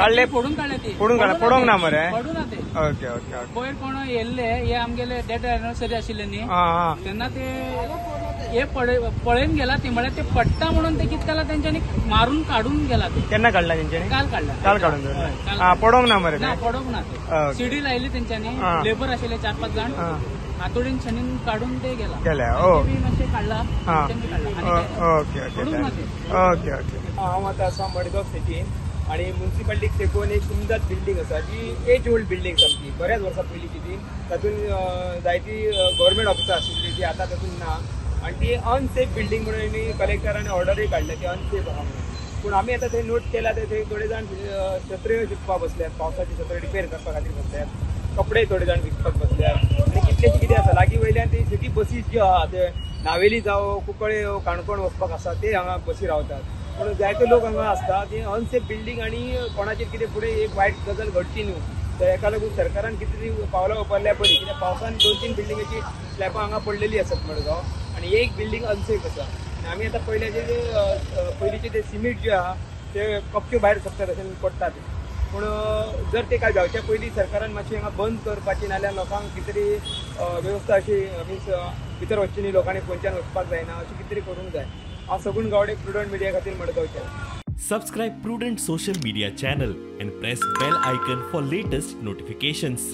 काडले फोडून काडले ती फोडून काडले पडोंक ना मरे पडूं ना ते. ओके ओके ओके पयर कोण येल्ले हे आमगेले डेथ एनिवर्सरी आशिल्ले न्ही तेन्ना ते हे पळयन गेला ती म्हळ्यार ते पडटा म्हणून ते कितें केला तेंच्यांनी मारून काडून गेला ते. केन्ना काडला तेंच्यांनी? काल काडला. काल काडून दवरला. पडोंक ना मरे? ना पडोंक ना ते. सिडी लायली तेंच्यांनी, लेबर आशिल्ले 4-5 जाण, हातोडीन छणीन काडून ते गेला गेले. मातशें काडला. Okay okay okay okay. हांव आतां आसा मडगांव सिटीन आनी मुन्सिपालिटीक तेकून एक सुंदर बिल्डींग आसा जी एज ओल्ड बिल्डींग सामकी बऱ्याच वर्सां पयलींची ती. तातूंत जायती गव्हर्मेंट ऑफिसां आशिल्ली ती आतां तातूंत ना आनी ती अनसेफ बिल्डींग म्हणून कलेक्टरान ऑर्डरूय काडल्या ती अनसेफ आहा म्हणून. पूण आमी आतां थंय नोट केला ते थंय थोडे जाण छत्र्यो विकपाक बसल्यात, पावसाची छत्र्यो रिपेर करपा खातीर बसल्यात, कपडे थोडे जाण विकपाक बसल्यात आनी कितलेशे कितें आसा. लागीं वयल्यान ती सिटी बसी ज्यो आहा ते नावेली जावं कुंकळे काणकोण वचपाक आसा ते हांगा बसी रावतात. पूण जायते लोक हांगा आसता ती अनसेफ बिल्डींग आनी कोणाचेर कितें फुडें एक वायट गजाल घडची न्हू तर हेका लागून सरकारान कितें तरी पावलां उबारल्यार बरी. कित्याक पावसान 2-3 बिल्डिंगेची स्लॅबां हांगा पडलेली आसात मडगांव आनी एक बिल्डींग अनसेफ आसा. आनी आमी आतां पयले जे पयलींचे ते सिमीट जे आहा ते कपच्यो भायर सरतात अशें पडटा ते. पूण जर ते काय जावच्या पयलीं सरकारान मातशें हांगा बंद करपाची नाल्यार लोकांक कितें तरी वेवस्था अशी मिन्स भितर वचची न्ही, लोकांनी खंयच्यान वचपाक जायना अशें कितें तरी करूंक जाय. हांव सगून गावडे, प्रुडंट मिडिया खातीर मडगांवच्यान. Subscribe Prudent social media channel and press bell icon for latest notifications.